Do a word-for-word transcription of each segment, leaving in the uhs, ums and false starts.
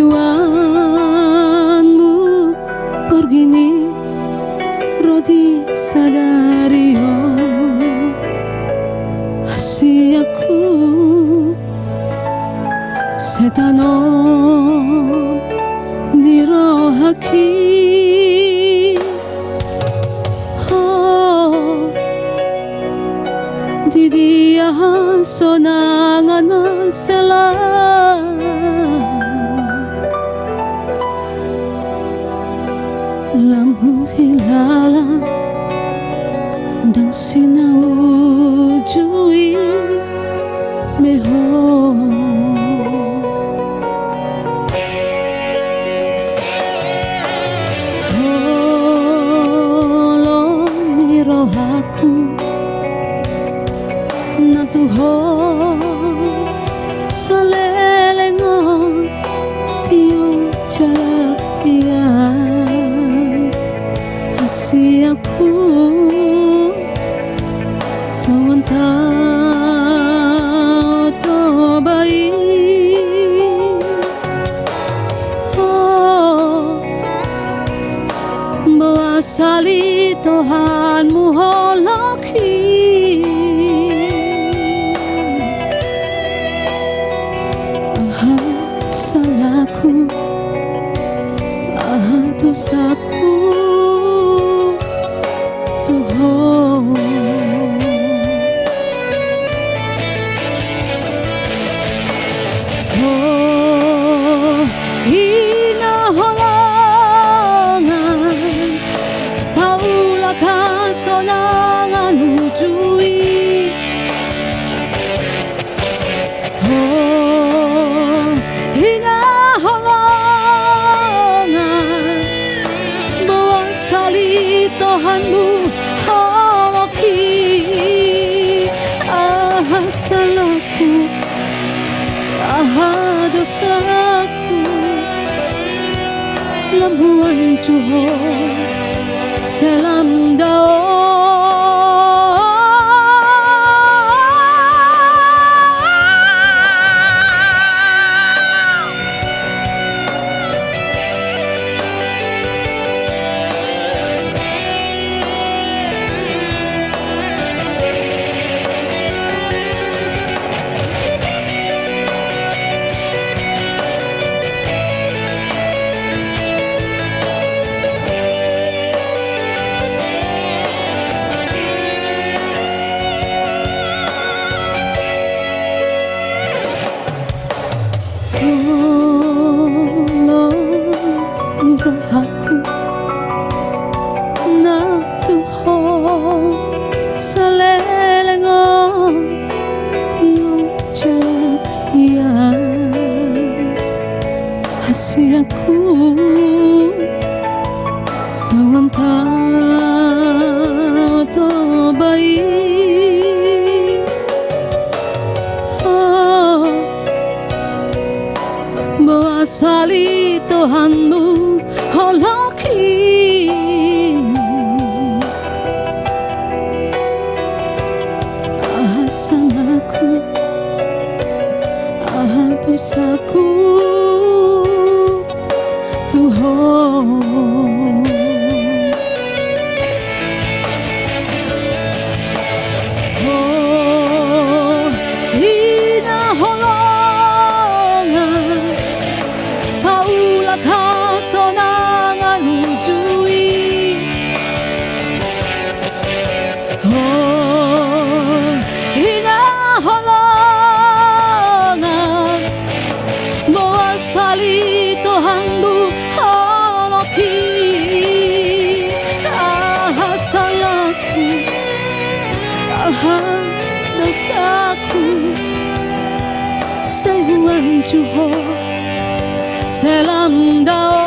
Tuhanmu porgi ni ro di sadari on. Hasianku, sai tano di rohangki. Oh, di dia hasonangan na sela. Lam huhilala ndang sinaujui be ho. Holong ni rohangku na tu ho saleleng on tio jala ias. Hasianku, songon tao Toba i. Oh, boan sali Tuhanmu holongki. Aha salahku, aha dosaku tu ho. Ho hinaholongan, paulak hasonangan uju i. Ho hinaholongan, boan sali Tuhanmu holongki. Aha salahku, aha dosaku, lam huanju ho, sai lam dao. Holong ni rohangku na tu ho saleleng on tio jala ias. Hasianku, songon tao Toba i. Oh, boan sali Tuhanmu holongki. Aha salahku, aha dosaku tu ho. Ho hinaholongan, paulak hasonangan uju i. Ho hinaholongan, boan sali Tuhanmu holongki. Aha salahku, aha dosaku, sai huanju ho, sai lam dao.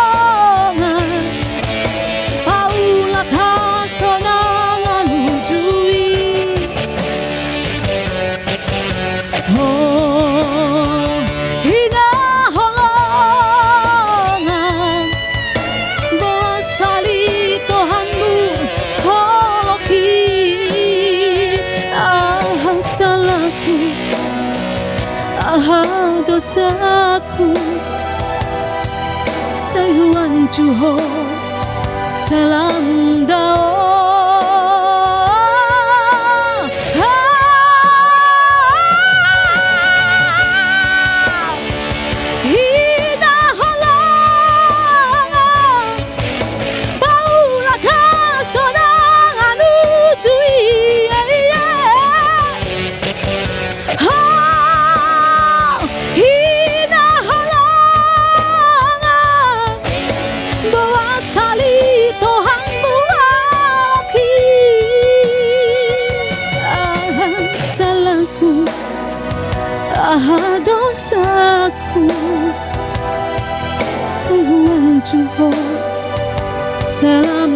Hinaholongan, paulak hasonangan uju i. Ho hinaholongan, boan sali Tuhan Saku, sai huanju ho, salam dao. Paula kasonangan uju ia, ia. Ho, hinaholongan, boan sali tohang muaki. Aha salahku, aha dosaku, sai huanju ho, salam